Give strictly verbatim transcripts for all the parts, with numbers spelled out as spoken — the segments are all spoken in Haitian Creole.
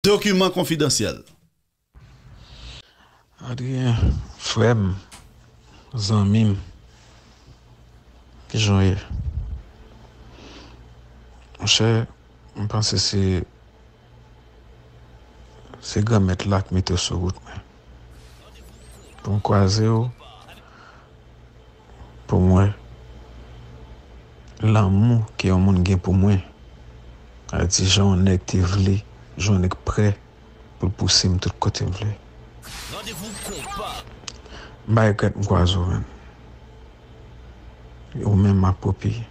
Dokiman konfidansyèl. Adrien, frè m, zanmi m, kijan w ye? Monchè, m panse se, se Granmèt la k mete w sou wout mwen. Pou m kwaze w, pou m wè lanmou ke yon moun gen pou mwen. Sa vle di, jan yon nèg te vle, jan yon nèg prè pou l pouse m tout kote m vle. M pa regrèt m kwaze w, menn. Ou menm m ap kopiye.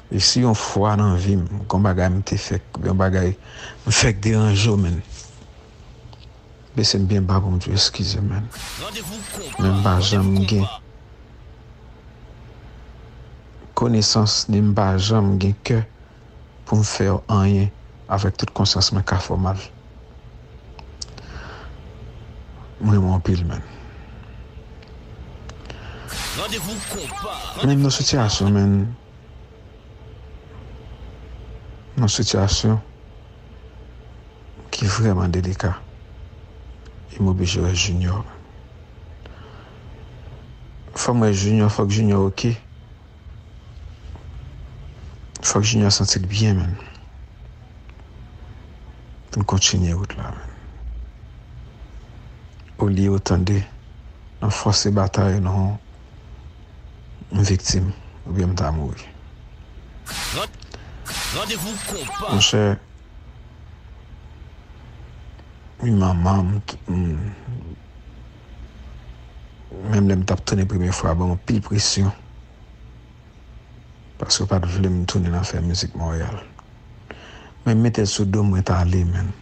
E si yon fwa nan vi m, gon bagay m te fè k, yon bagay m fè k deranje w, menn, bese m byen ba pou m di w eskize, menn. Men m pa janm gen konesans, ni m pa janm gen kè pou m fè w anyen avèk tout konsyans mwen ka fè w mal. M renmen w anpil, menn. Men m nan sitiyasyon, menn. Nan sitiyasyon ki vrèman delika. E m oblije wè Junior. Fò m wè Junior, fòk Junior oke. Fòk Junior santi l byen, menn. Pou n kontinye wout la, menn. Olye w tande, nan fòse batay, non, m viktim, oubyen m ta mouri. Monchè, wi, manman m, t-, m, menm lè m t ap tounen premye fwa, ban m anpil presyon. Paske yo pa t vle m tounen nan fè mizik Monreyal. Men m mete l sou do m, mwen t ale, menn.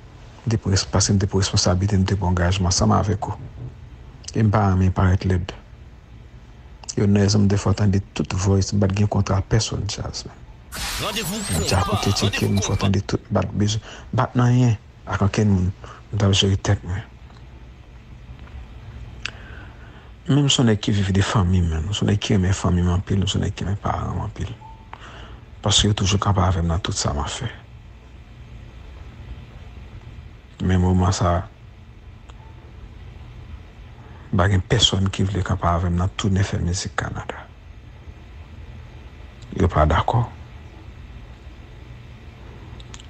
M te pran res-, paske m te pran responsablite, m te pran angajman ansanm avèk ou. E m pa renmen parèt lèd. Yo nan rezon m te fè w tande tout voice, m pa t gen kontra pèsonn djaz, menn. M te akoute tcheke, m fè w tande tout, m pa t bezwen, m pa t nan anyen ak ankenn moun. M t ap jere tèt mwen. Men m se yon nèg ki viv de fanmi m, menn. M se yon nèg ki renmen fanmi m anpil, m se yon nèg ki renmen paran m anpil. Paske yo toujou kanpe avè m nan tout sa m ap fè. Men moman sa, pa gen pèsonn ki vle kanpe avè m nan tounen fè mizik Kanada. Yo pa dakò.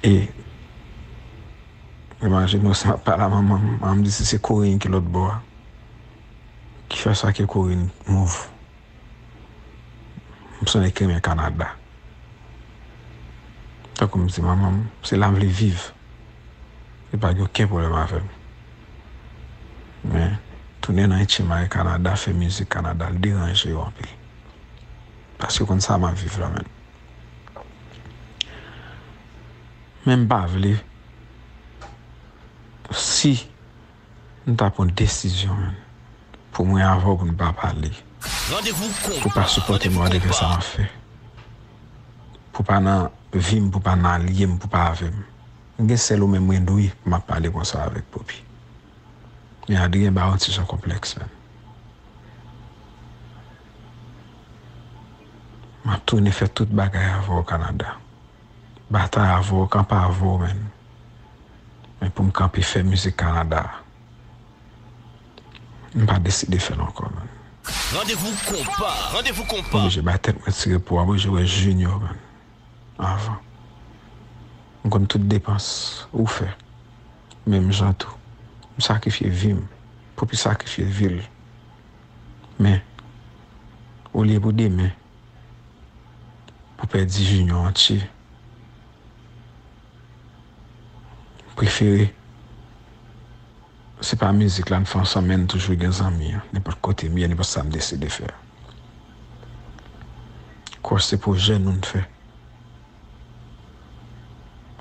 E imajine w, si m ap pale a manman m, manman m di si se Corinne ki lòt bò a, ki fè sa ke Corinne move. M se yon nèg ki renmen Kanada. Tankou m di manman m, se la m vle viv. Li pa gen okenn pwoblèm avè m. Men, tounen nan H M I Kanada, fè mizik Kanada, l deranje yo anpil. Paske yo konn sa m ap viv la, menn. Men m pa vle, si m ta pran desizyon, menn, pou mwen avè w pou n pa pale, pou pa sipòte m, whatever sa m ap fè, pou pa nan vi m, pou pa nan alye m, pou pa avè m. M gen sèl ou menm mwen dwe pou m ap pale konsa avèk Poppy. Men Adrien ba w yon ti jan konplèks, menn. M ap tounen fè tout bagay avè w Kanada. Batay avè w, kanpe avè w, menn. Men pou m kanpe fè mizik Kanada a, m pa deside fè l ankò, menn. Randevou konpa, randevou konpa. M oblije bay tèt mwen ti repo a, m oblije wè Junior, menn, avan. M konn tout depans ou fè. Menm jan tou, m sakrifye vi m, Poppy sakrifye vi l. Men, olye pou demen, pou pèdi Junior antye, m prefere se pa mizik la n fè ansanm, men n toujou gen zanmi an, nenpòt kote m ye, nenpòt sa m deside fè. Crush se pwojè nou n fè.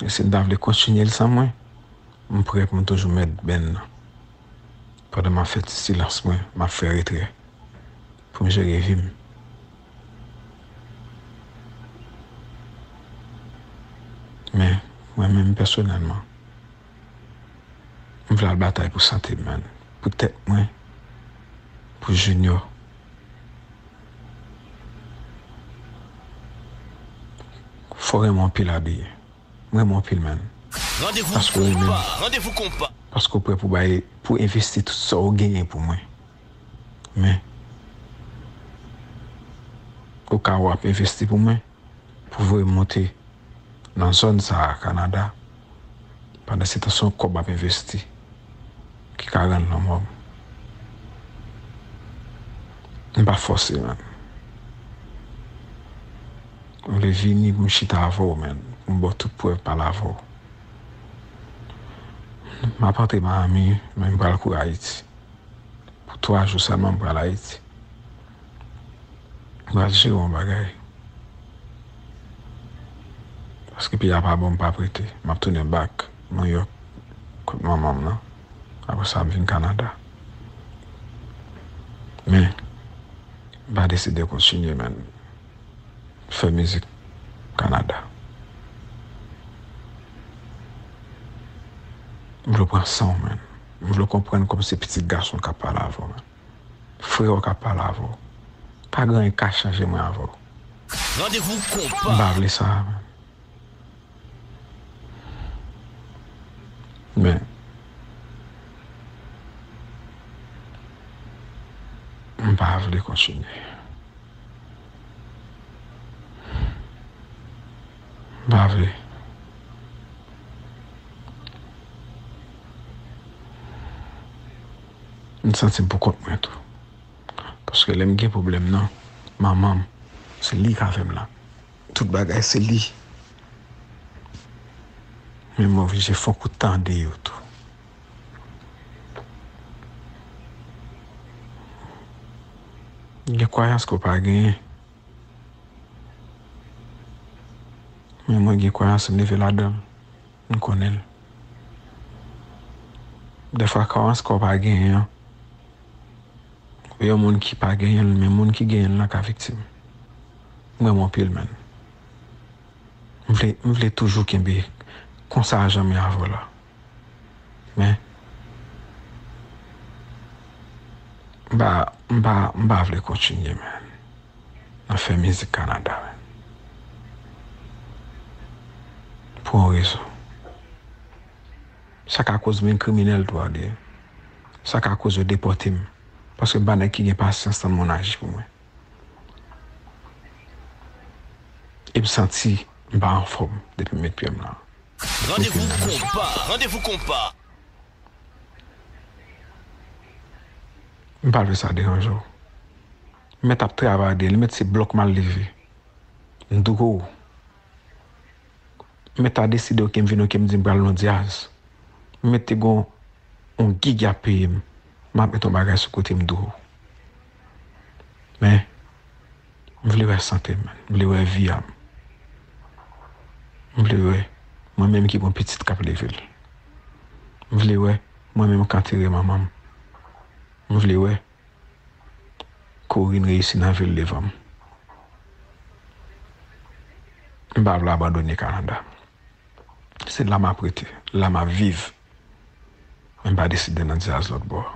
E si n ta vle kontinye l san mwen, m prè pou m toujou mèt band nan. Pandan m ap fè ti silans mwen, m ap fè retrè. Pou m jere vi m. Men, mwen menm pèsonèlman, m vle al batay pou sante m, menn. Pou tèt mwen, pou Junior. Fò renmen w anpil, Adrien. M renmen w anpil, menn. Randevou Paske w renmen m. Konpa, randevou konpa. Paske w prè pou bay, pou envesti tout sa w genyen pou mwen. Men, oka w ap envesti pou mwen, pou voye m monte nan zòn sa a, Kanada, pandan se tan se yon kòb m ap envesti ki ka rann lanmò m. M pa fòse, man. Ou vle vini pou m chita avè w, man, pou m ba w tout prèv pale avè w. M ap antre Miami, men m pral kouri Ayiti. Pou twa jou sèlman m pral Ayiti. M pral jere yon bagay. Paske peyi a pa bon, m p ap rete. M ap tounen back New York kot manman m nan. Apre sa, m vin Kanada. Men, m pa deside kontinye, man. Fè mizik Kanada. M vle w pran san w, man. M vle w konprann kòm se pitit gason k ap pale avè w, man. Frè w k ap pale avè w. Pa gen anyen k ka chanje mwen avè w. Randevou konpa. M pa vle sa, man. Men, m pa vle kontinye. M pa vle. M santi m pou kont mwen tou. Paske lè m gen pwoblèm nan, manman m, se li k avè m la. Tout bagay se li. Men m oblije fè yon kout tande yo tou. Gen kwayans ke w pa genyen. Men mwen gen kwayans m leve ladan l. M konnen l. Dèfwa kwayans ke w pa genyen an, yon moun ki pa genyen l, men moun ki genyen l lan ka viktim. M renmen w anpil, man. M vle, m vle toujou kenbe konsa jan m ye avè w la. Men, m pa, m pa, m pa vle kontinye, man, nan fè mizik Kanada, man. Pou yon rezon. Sa ka koz m vin kriminèl tou, a di. Sa ka koz yo depòte m. Paske m pa nèg ki gen pasyans tann moun aji pou mwen. E m santi m pa anfòm depi m met pye m la. Randevou konpa, randevou konpa. M pa vle sa deranje w. M mèt ap travay de, li mèt se blòk m al leve. M dwe w. M mèt ta deside, oke, m vini, oke, m di m pral nan dyaz. M mèt te gon yon gig y ap peye m. M ap met yon bagay sou kote, m dwe w. Men, m vle wè sante m, man. M vle wè vi a m. M vle wè mwen menm ki gon pitit k ap leve l. M vle wè mwen menm k antere manman m. M vle wè Corinne reyisi nan vil devan m. M pa vle abandone Kanada. Se la m ap rete, la m ap viv. Men m pa deside nan dyaz lòt bò.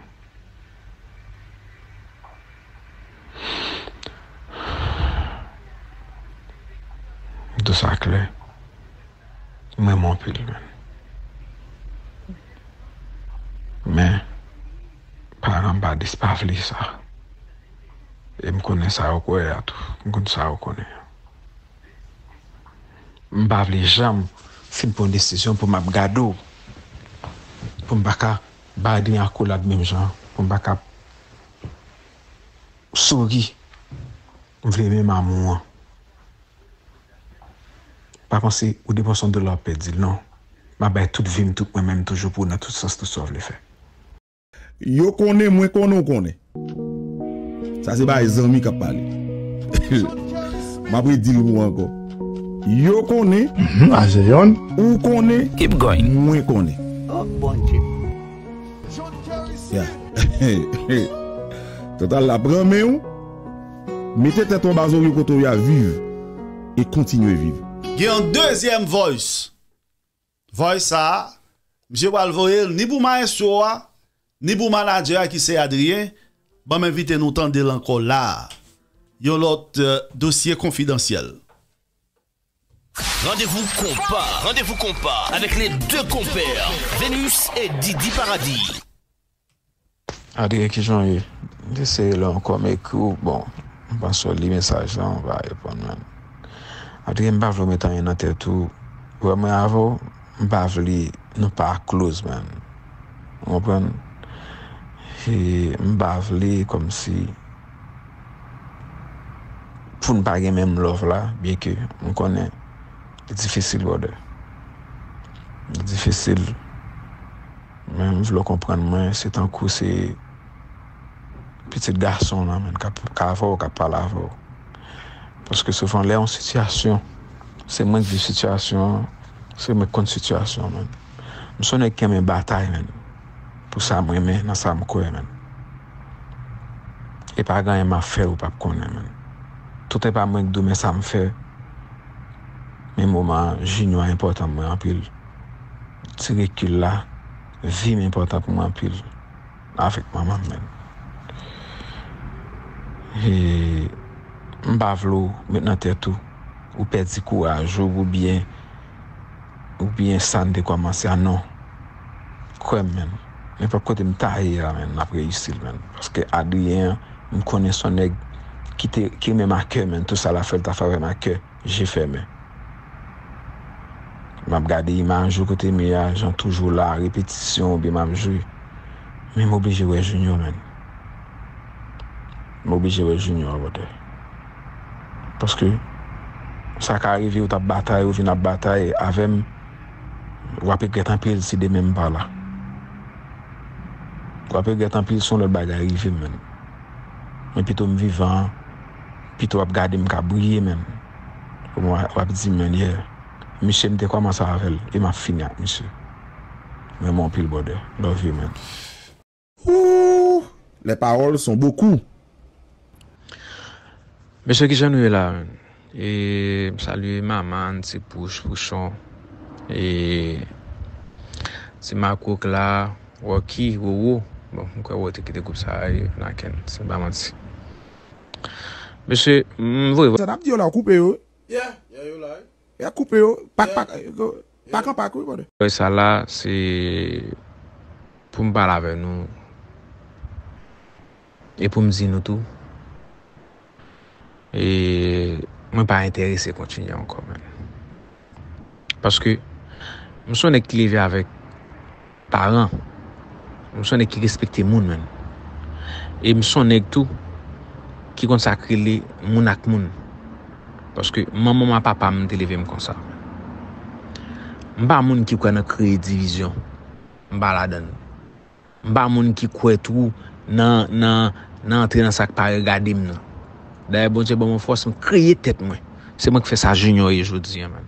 M di w sa klè. M renmen w anpil, man. Men, paran m pa dis-, pa vle sa. E m konnen sa yo kwè a tou. M konn sa yo konnen. M pa vle janm fin pran desizyon pou m ap gade w. Pou m pa ka bay de akolad menm jan. Pou m pa ka souri. M vle menm amou an. Pa panse ou depanse yon dola w ap pèdi l, non. M ap bay tout vi m, tout mwen menm toujou pou ou nan tout sans, tout sa w vle fè. Yo konnen, mwen konnen, w konnen. Sa se bagay zanmi k ap pale. M ap redi l pou ou ankò. Yo konnen, mhm, a se yonn, ou konnen, keep going, mwen konnen. Oh, Bondye. Ya. Total la pran men w. Mete tèt anba zòrye kote w ya, viv e kontinye viv. Gen yon dezyèm voice. Voice sa a, misye pral voye l ni pou maestro a, ni pou manadjè a ki se Adrien. Ban m envite nou tande l ankò la a. Yon lòt, euh, dosye konfidansyèl. Rendez-vous compas, rendez-vous compas avec les deux compères, Venus et Didi Paradis. Adrien, kijan w ye? M te eseye la ankò, m ekri w, bon, m panse w li mesaj la, ou pa reponn, man. Adrien, m pa vle w met anyen nan tèt ou. Ou wè mwen avè w, m pa vle nou pa close, man. Ou konprann? E m pa vle kòmsi pou n pa gen menm love la, byenke m konnen li difisil, brother. Li difisil. Men m vle w konprann mwen, se tankou se pitit gason w lan, man, k ap k avè w, k ap pale avè w. Paske souvan lè yon sitiyasyon, se mwen k viv sitiyasyon an, se mwen k konn sitiyasyon an, man. M se yon nèg ki renmen batay, man. Pou sa m renmen, nan sa m kwè, man. E pa gen anyen m ap fè ou p ap konnen, man. Tout e pa mwen k di w men sa m fè. Men moman an, Junior enpòtan pou mwen anpil. Ti rekil la, vi m enpòtan pou mwen anpil. Avèk manman m, man. E m pa vle w met nan tèt ou, ou pèdi kouraj ou, oubyen, oubyen sa n te kòmanse a, non. Kwè m, man. Nenpòt kote m ta ye a, man, n ap reyisi l, man. Paske Adrien an, m konnen se yon nèg ki te, ki renmen m a kè, man. Tout sa l ap fè, l ta fè avè m a kè, je fèmen. M ap gade imaj yo kote m ye a, jan toujou la, repetisyon, oubyen m ap jwe. Men m oblije wè Junior, man. M oblije wè Junior, brother. Paske sa ka rive ou t ap batay, ou vin ap batay avè m, w ap regrèt anpil si demen m pa la. W ap regrèt anpil si yon lòt bagay rive m, man. Men pito m vivan, pito w ap gade m k ap briye, man. Ou w ap di, man, yeah. Misye m te kòmanse avè l, e m ap fini ak misye. M renmen w anpil, brother. Love you, man. Ooh, les paroles sont beaucoup. Mesye, kijan nou ye la, man? E, m salye Manman, Ti Pouch, Pouchon, e, Ti Makwouk la, Rocky, Wowo. Bon, m kwè Wowo te kite gwoup sa a, e, Naken, si m pa manti. Mesye, m voye vwa. Sa n ap di yo la, w koupe yo. Yeah, yeah, you lie. Y ap koupe yo. Pak, pak, pak an pak, wi, brother. Sa la, se pou m pale avè nou e pou m di nou tou, e mwen pa enterese kontinye ankò, man. Paske m se yon nèg ki leve avèk paran. M se yon nèg ki respekte moun, man. E m se yon nèg tou ki konn sa k rele moun ak moun. Paske manman m ak papa m te leve m konsa. M pa moun ki kwè nan kreye divizyon. M pa ladan l. M pa moun ki kwè tou nan, nan, nan antre nan sa k pa regade m nan. Dayè, Bondye ban mwen fòs, m kreye tèt mwen. Se mwen k fè sa Junior ye jodi a, man.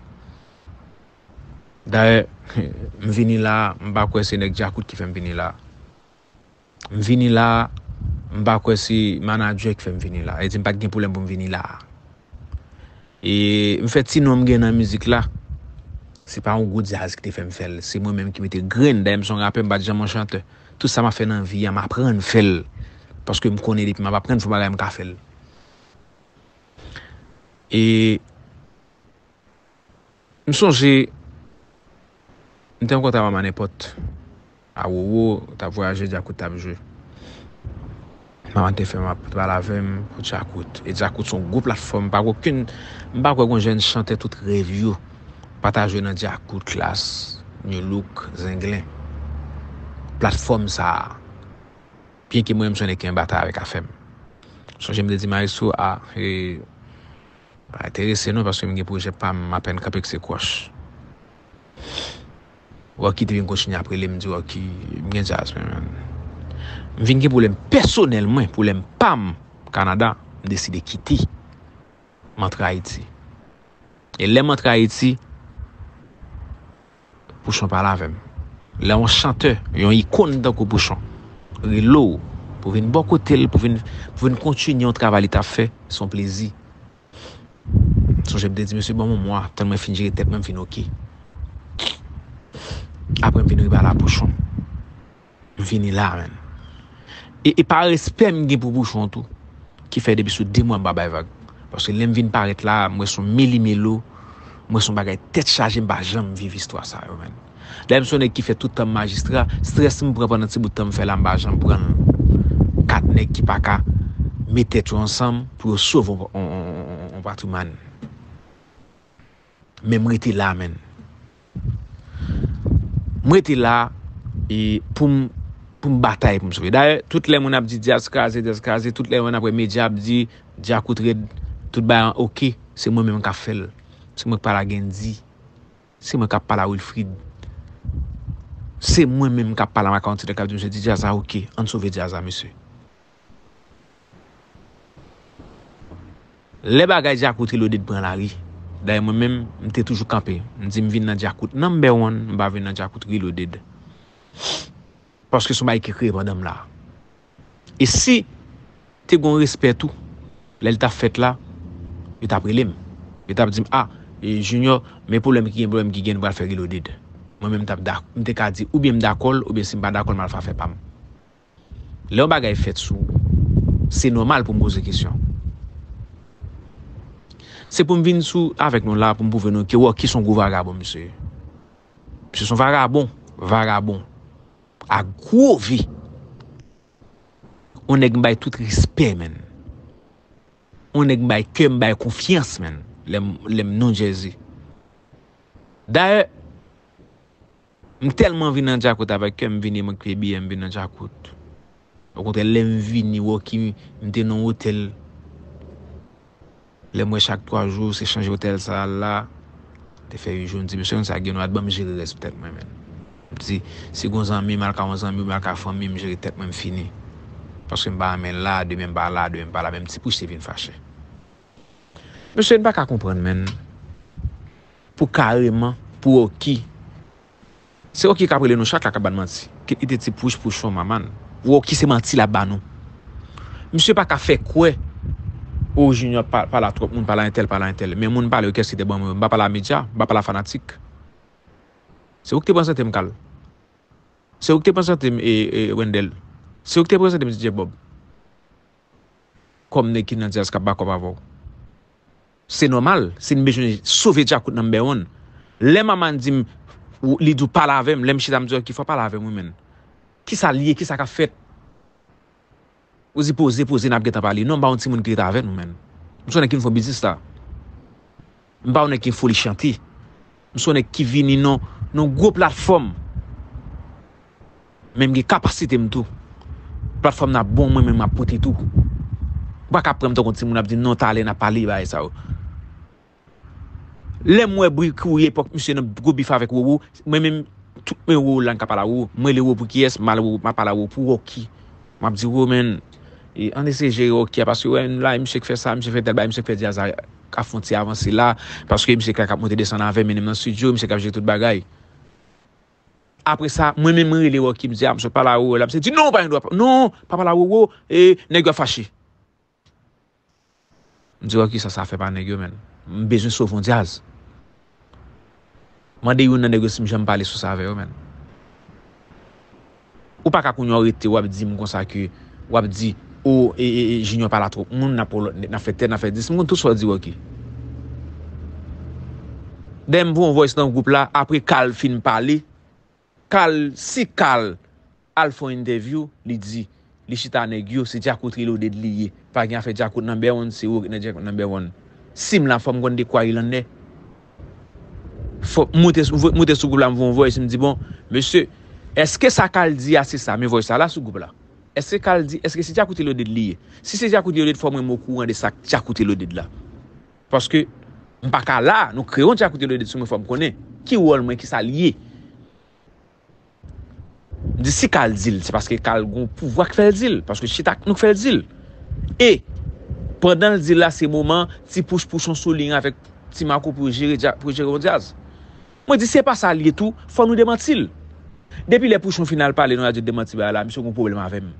Dayè, m vini la, m pa kwè se nèg Djakout ki fè m vini la. M vini la, m pa kwè se manadjè ki fè m vini la. E di m pa t gen pwoblèm pou m vini la. E m fè ti non m gen nan mizik la. Se pa yon gwo djaz ki te fè m fè l. Se mwen menm ki mete grenn. Dayè, m se yon rapè, m pa t janm yon chantè. Tout sa m ap fè nan vi a, m aprann fè l. Paske m konnen depi m ap aprann fè yon bagay, m ka fè l. E M sonje, m te rankontre a Manman Nenpòt, a Wowo, t ap vwayaje, Djakout t ap jwe. Manman te fè m ap pale avè m pou Djakout. E Djakout se yon gwo platfòm, m pa kwè okenn, m pa kwè gen yon jèn chantè tout rèv yo pa ta jwe nan Djakout, Klass, Nu Look, Zenglen. Platfòm sa a, byenke mwen menm se yon nèg ki renmen batay avèk afè m. Sonje m te di Maestro, a, e, pa enterese non, paske m gen pwojè pa m, m apèn kanpe k se kwòch. Rocky te vin kontinye ap rele m, di Rocky, m gen djaz mwen, man. M vin gen pwoblèm pèsonèl mwen, pwoblèm pa m, Kanada, m deside kite. M antre Ayiti. E lè m antre Ayiti, Pouchon pale avè m. Lè yon chantè, yon ikòn tankou Pouchon, rele w pou vin bò kote l, pou vin, pou vin kontinye yon travay li t ap fè, se yon plezi. Sonje m te di, mesye, ban m yon mwa, tann mwen fin jere tèt mwen, m fin oke. Apre m vin repale a Pouchon. M vini la, man. E, e pa respè m gen pou Pouchon tou, ki fè depi sou de mwa m pa bay vag. Paske lè m vin parèt la, m wè se yon melimelo, Mwen se yon bagay tèt chaje, m pa janm viv istwa sa yo, menn. Dayè, m se yon nèg ki fè tout tan m majistra, strès m pran pandan ti bout tan m fè la, m pa janm pran l. Kat nèg ki pa ka met tèt yo ansanm pou yo sove yon, yon, yon, yon, yon patrimwàn. Men m rete la, menn. M rete la, e pou m, pou m batay pou m sove. Dayè, tout lè moun ap di djaz kraze, djaz kraze, tout lè moun ap wè medya ap di Djakout rèd, tout bagay an oke, se mwen menm k ap fè l. Se mwen k pale a Gendji. Se mwen k ap pale a Wilfrid. Se mwen menm k ap pale a Mackenty k ap di, mesye, di djaz la oke, ann sove djaz la, mesye. Lè bagay Djakout Reloaded pran lari, dayè mwen menm, m te toujou kanpe. M di m vin nan Djakout number one, m pa vin nan Djakout Reloaded. Paske se yon bagay ki kreye pandan m la. E si te gon respè tou, lè l t ap fèt la, yo t ap rele m. Yo t ap di m, a, e, Junior, men pwoblèm ki gen, pwoblèm ki gen, nou pral fè Reloaded. Mwen menm m t ap dak-, m te ka di, oubyen m dakò l, oubyen si m pa dakò l, m al fè afè pa m. Lè yon bagay fèt sou ou, se nòmal pou m poze kesyon. Se pou m vin sou avèk nou la, pou m pwouve nou ke Rocky se yon gwo vagabon, mesye. Misye se yon vagabon, vagabon. A gwo vi. Yon nèg m bay tout respè, menn. Yon nèg m bay kè, m bay konfyans, menn. Lè m, lè m New Jersey. Dayè, m tèlman vin nan Djakout avèk kè, m vini, m achte biyè, m vin nan Djakout. Okontrè, lè m vini, Rocky, m te nan yon otèl. Lè m wè chak twa jou, se chanje otèl sa a la. Te fè uit jou, m di, mesye, konn sa gen, nou at ban m jere rès tèt mwen, menn. M di, si gon zanmi, m al ka yon zanmi, m al ka fanmi, m jere tèt mwen, m fini. Paske m pa renmen la, demen m pa la, demen m pa la, menm ti pouch te vin fache. Mesye, n pa ka konprann, menn. Pou kareman, pou Rocky. Se Rocky k ap rele nou chak la k ap ba n manti. Kit li te ti pouch pouchon manman l. Rocky se manti l ap ba nou. Misye pa ka fè kwè, o Junior pa, pale a twòp moun, pale a entèl, pale a entèl. Men moun pale yo kiyès ki te ban mwen yo. M pa pale a medya, m pa pale a fanatik. Se ou ki te prezante m Carl. Se ou ki te prezante m e, e Wendell. Se ou ki te prezante m D J Bob. Kòm nèg ki nan djaz k ap bakòp avè w. Se nòmal, si n bezwen sove Djakout number one. Lè manman di m, ou, li di w pale avè m, lè m chita m di, ok, fò w pale avè m wi, menn. Kisa l ye, kisa k ap fèt? Ou di poze, poze, n ap gentan pale. Non, m pa yon timoun ki rete avè nou, menn. M se yon nèg ki vin fè yon biznis la. M pa yon nèg ki foli chante. M se yon nèg ki vini nan, nan gwo platfòm. Men m gen kapasite m tou. Platfòm nan ap bon, mwen menm m ap pote tou. Ou pa ka pran m tankou timoun ap di non, talè n ap pale bagay sa yo. Lè m wè bri kouri epòk misye nan gwo bif avèk Roro, mwen menm, tout mwen Roro la n ka pale a Roro. Mwen rele Roro pou kiyès, m al Roro, m ap pale a Roro pou Rocky. M ap di Roro, menn, e, ann eseye jere Rocky a, paske wè la, misye k fè sa, misye fè tèl bagay, misye k fè djaz la ka fè yon ti avanse la, paske misye k ap monte desann avè m, mennen m nan estidyo, misye k ap jere tout bagay. Apre sa, mwen menm mwen rele Rocky, m di, a, m sot pale a Roro la, misye di, non, ou pa gen dwa, non, pa pale a Roro, e, nèg yo ap fache. M di, ok, sa, sa fè pa nèg yo, menn. M bezwen sove yon djaz. Mande youn nan nèg yo si m janm pale sou sa avè yo, menn. Ou pa ka kounye a w rete, w ap di m konsa ke, w ap di, o, e, e, e, Junior pale a twòp moun, n ap pran lòt nèg, n ap fè tèl, n ap fè dis, m konn tout sa w di, Rocky. Dayè, m voye yon voice nan gwoup la, apre Carl fin pale, Carl, si Carl al fè yon entèvyou, li di, li chita nèg yo, se Djakout Reloaded li ye. Pa gen afè Djakout number one, se ou ki nan Djakout number one. Si m la, fò m konn de kwa il en est. Fò m moute, moute sou gwoup la, m voye yon voice, m di, bon, mesye, èske sa Carl di a se sa? Men voice sa la sou gwoup la. Èske Carl di, èske se Djakout Reloaded li ye? Si se Djakout Reloaded, fò mwen m okouran de sa k Djakout Reloaded la. Paske m pa ka la, nou kreye yon Djakout Reloaded sou mwen, fò m konnen ki wòl mwen, ki sa l ye. M di si Carl di l, se paske Carl gon pouvwa k fè l di l, paske chita ak nou k fè l di l. E pandan l di l la, se moman ti pouch pouchon sou liy avèk ti Marco pou yo jere dja-, pou yo jere yon djaz. Mwen di se pa sa l ye tou, fò nou demanti l. Depi lè pouchon fin al pale nan radyo demanti bagay la, misye gon pwoblèm avè m.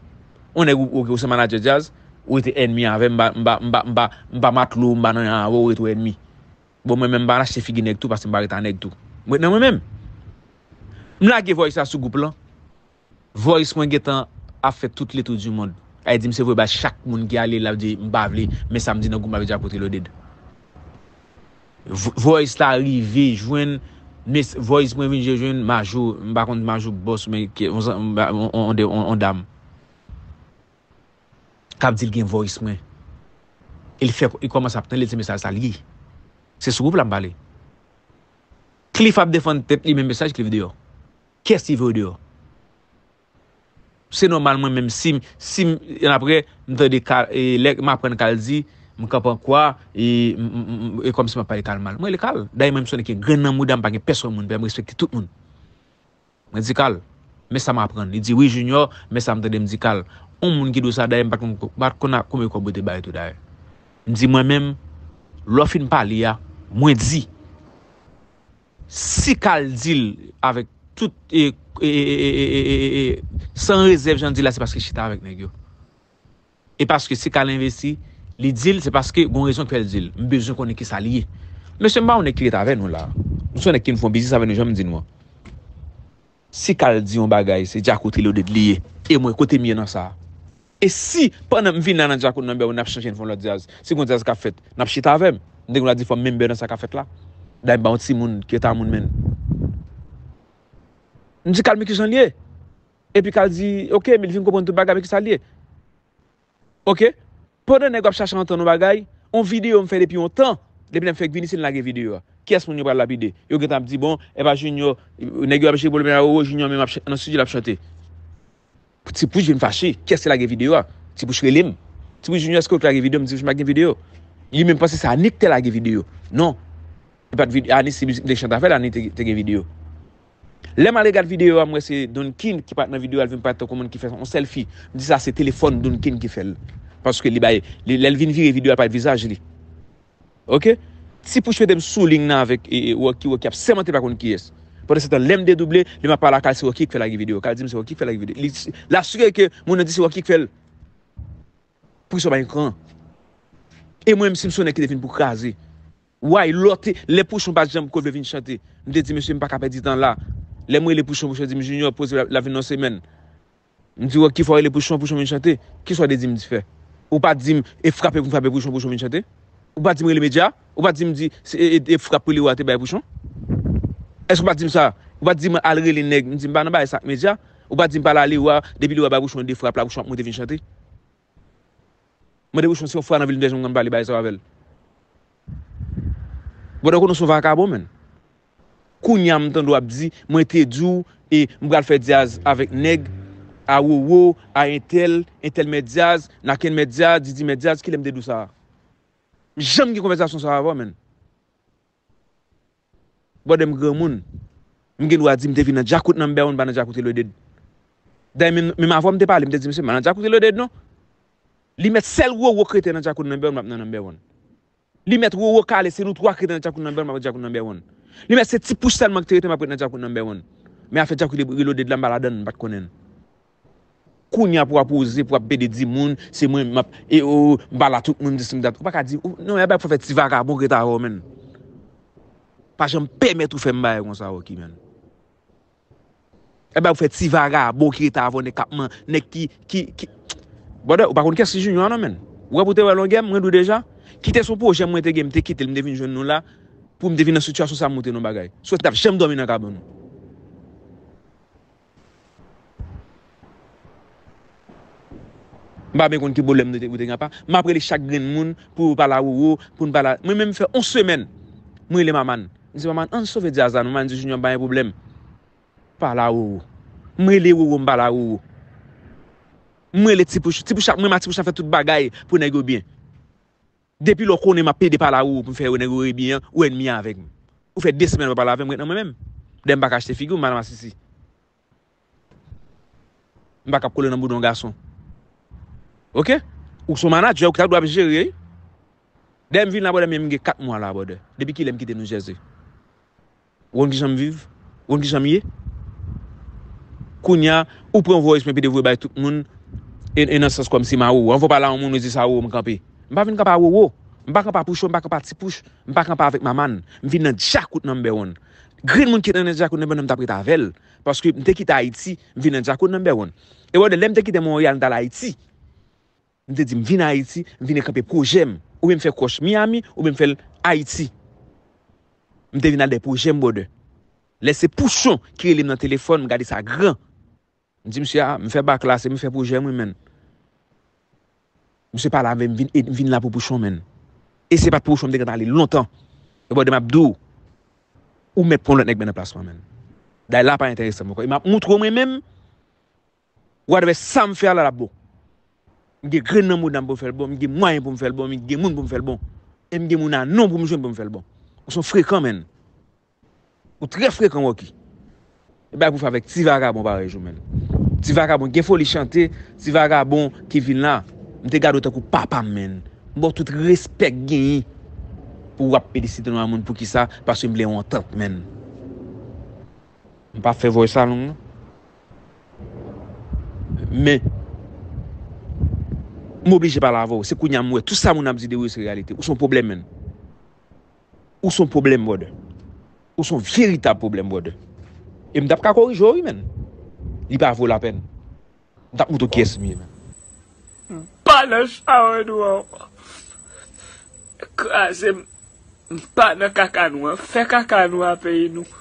Yon nèg ou, ou, ou se manadjè djaz, ou rete ènmi avè m, m pa, m pa, m pa, m pa, m pa matlo, m pa nan anyen avè w, ou rete w ènmi. Bon, mwen menm, m pa achte figi nèg tou, paske m pa rete a nèg tou. M ret nan mwen menm. M lage voice la sou gwoup lan. Voice mwen gentan ap fè tout le tour du monde. Ay di m se vre bay chak moun ki ale la di m pa vle, men sa m di nan gwoup m ap di a kote loaded. Voice la rive jwenn, voice mwen vin jwenn Majou, m pa konn Majou bòs, men on dam k ap di l gen voice mwen. E l fè, e kòmanse ap tande, l se mesaj sa l ye. Se sou gwoup la m pale. Cliff ap defann tèt li, men mesaj Cliff deyò. Kiyès ki voye deyò? Se nòmal mwen menm si m, si m, apre, m tande Kal, e, lè m aprann Kal di, m kanpe an kwa, e, m, m, m, e kòmsi m ap pale Kal mal. Mwen rele Kal. Dayè mwen m sonnen ke grenn nan mouda m pa gen pèsonn moun, m respekte tout moun. Mwen di Kal, men sa m aprann. Li di wi Junior, men sa m tande m di Kal. On moun ki di w sa dayè m pa t konn, pa t konn konbyen kòb ou te bay tou dayè. M di mwen menm, lè w fin pale a, mwen di, si Kal di l avèk tout, e, e, e, e, e, e, e, e, san rezèv jan l di la, se paske l chita avèk nèg yo. E paske si Kal envesti, li di l, se paske gon rezon k fè l di l. M bezwen konnen kisa l ye. Mesye, m pa yon nèg ki ret avè nou la. M se yon nèg ki vin fè yon biznis avè nou, jan m di nou an. Si Kal di yon bagay, se Djakout Reloaded li ye. E mwen, kote m ye nan sa? E si, pandan m vin la nan Djakout Number One, n ap chanje, n fè yon lòt djaz, si gon djaz k ap fèt, n ap chita avè m. M te gen dwa di fò m menm bè nan sa k ap fèt la. Dayè m pa yon timoun ki ret a moun, menn. M di Kal, men kijan l ye? Epi Kal di, oke, men l vin konprann tout bagay, men kisa l ye? Oke? Pandan nèg yo ap chache antann yon bagay, yon videyo m fè depi yon tan, depi lè m fèk vini, se l lage videyo a. Kiyès moun yo pral lapide? Yo gentan ap di, bon, e pa Junior, nèg yo ap jere pwoblèm a Roro, Junior menm ap ch-, nan estidyo l ap chante. Ti Pouch vin fache, kiyès ki lage videyo a? Ti Pouch rele m. Ti Pouch Junior, èske w te lage videyo? M di Pouch m pa gen videyo. Li menm panse se Annie ki te lage videyo. Non. E pa t videyo, Annie se mizik li te chante avè l, Annie te, te gen videyo. Lè m al regad videyo a, m wè se Don King ki parèt nan videyo a, l vin parèt tankou moun ki fè yon sèlfi. M di sa se telefòn Don King ki fè l. Paske li bay, li, lè l vin vire videyo a parèt vizaj li. Oke? Ti Pouch mete m sou liy nan avèk, e, e, Rocky, Rocky ap sèmante pa konn kiyès. Pandansetan, lè m dedouble, lè m ap pale a Kal, se Rocky ki fè lage videyo. Kal di m se Rocky ki fè lage videyo. Li, l asire ke moun nan di se Rocky ki fè l. Presyon pa gen kran. E mwen menm, si m se yon nèg ki te vin pou kraze. Why lòt, lè Pouchon pa t janm ko vle vin chante, m te di, mesye, m pa ka pèdi tan la. Lè m rele Pouchon, Pouchon di m, Junior, poze, l ap vin nan semèn. M di, Rocky, fò w rele Pouchon, Pouchon vin chante. Kisa w te di m di fè? Ou pa t di m, e frape pou m frape Pouchon, Pouchon vin chante? Ou pa t di m rele medya? Ou pa t di m di, se, e, e, e frap pou Leroy te bay Pouchon? Èske ou pa t di m sa? Ou pa t di m al rele nèg, m di m pa nan bagay sa ak medya? Ou pa t di m pale a Leroy, depi Leroy bay Pouchon de frap la, Pouchon ap monte vin chante? Mande Pouchon si yon fwa nan vi l m te janm konn pale bagay sa yo avè l. Brother, konnen w se yon vakabon, menn. Kounye a m tande w ap di, mwen te di w, e m pral fè djaz avèk nèg, a Roro, a entèl, entèl mèt djaz, Naken mèt djaz, Didi mèt djaz, kilè m te di w sa? M janm gen konvèsasyon sa avè w, menn. Brother, m granmoun. M gen dwa di m te vin nan Djakout Number One, pa nan Djakout Reloaded. Dayè, menm, menm avè w m te pale, m te di, mesye, m pa nan Djakout Reloaded, non. Li mèt sèl Roro k rete nan Djakout Number One, m ap nan Number One. Li mèt Roro Kale, se nou twa k rete nan Djakout Number One, m ap nan Djakout Number One. Li mèt se Ti Pouch sèlman k te rete, m ap rete nan Djakout Number One. Men afè Djakout Reloaded la, m pa ladann, m pa t konnen l. Kounye a pou w ap oze, pou w ap pede di moun, se mwen, m ap, e, o, m pa la tout moun, dis m dat. Ou pa ka di, ou, non, e bagay pou fè ti vakabon k ret avè w, menn. Pa janm pèmèt ou fè m bagay konsa, Rocky, menn. E bagay pou fè ti vakabon ki ret avè w, nèg k ap man, nèg ki, ki, ki. Brother, ou pa konn kiyès ki Junior non, menn. Ou wè pou te wè longè m, mwen di w deja. Kite se yon pwojè mwen te gen, m te kite l, m te vin jwenn nou la, pou m te vin nan sitiyasyon sa, m montre nou bagay. Swè t ap janm dòmi nan kabann ou. M pa byen konn ki pwoblèm nou te, ou te gen apa. M ap rele chak grenn moun pou yo pale a Roro, pou n pale a, mwen menm fè yon semèn. Mwen rele Maman. M di Maman, ann sove djaz la, non, Maman di Junior, m pa gen pwoblèm. Pale a Roro. M rele Roro, m pale a Roro. M rele Ti Pouch. Ti Pouch ap, mwen, ma Ti Pouch ap fè tout bagay pou nèg yo byen. Depi lè w konnen m ap pede pale a Roro pou m fè nèg yo rebyen an, ou ènmi avèk m. Ou fè de semèn w pa pale avè m, ret nan mwen menm. Dayè m pa ka achte figi w, m pa nan masisi. M pa ka ap kole nan bouda yon gason. Oke? Ou se yon manadjè, ou ta dwe ap jere, wi. Dayè m vin la, brother, men m gen kat mwa la, brother. Depi kilè m kite New Jersey? Ou konn kijan m viv? Ou konn kijan m ye? Kounye a, ou pran voice mwen, pede voye bay tout moun, e, e nan sans kòmsi m a Roro. Anvan w pale a yon moun, ou di sa Roro m kanpe. M pa vin kanpe a Roro. M pa kanpe a Pouchon, m pa kanpe a Ti Pouch. M pa kanpe avèk Maman. M vin nan Djakout Number One. Grenn moun ki te nan Djakout Number One, m t ap ret avè l. Paske m te kite Ayiti, m vin nan Djakout Number One. E brother, lè m te kite Monreyal, m t al Ayiti. M te di, m vin Ayiti, m vin kanpe pwojè m. Oubyen m fè kwoch Miami, oubyen m fè l Ayiti. M te vin ak de pwojè m, brother. Lè se Pouchon ki rele m nan telefòn, m gade sa gran. M di misye, a, m fè bak la, se m fè pwojè m, wi, menn. Misye pale avè m, vin, e m vin la pou Pouchon, menn. E se pa t Pouchon, m te gentan ale lontan. E brother, m ap di w, ou mèt pran lòt nèg menn nan plas mwen, menn. Dayè la pa enterese m ankò. E m ap moutre w mwen menm, whatever sa m fè a la, l ap bon. M gen grenn nan mouda m pou m fè l bon, m gen mwayen pou m fè l bon, m gen moun pou m fè l bon. E m gen moun a non pou m jwenn pou m fè l bon. Ou se yon frekan, menn. Ou trè frekan, Rocky. E bay pou fè avèk ti vagabon parèy ou, menn. Ti vagabon gen foli chante, ti vagabon ki vin la. M te gade w tankou papa m, menn. M ba w tout respè k genyen pou w ap felisite yon moun. Poukisa? Paske m vle yon antant, menn. M pa fè vòy sa long, non. Men, m oblije pale avè w. Se kounye a m wè tout sa moun ap di de ou yo se reyalite. Ou se yon pwoblèm, menn. Ou se yon pwoblèm, brother. Ou se yon veritab pwoblèm, brother. E m t ap ka korije w, wi, menn. Li pa vo lapèn. M t ap moutre w kiyès m ye, menn. M pa nan chawony ou an. Kraze m. M pa nan kaka nou an. Fè kaka nou a peyi nou.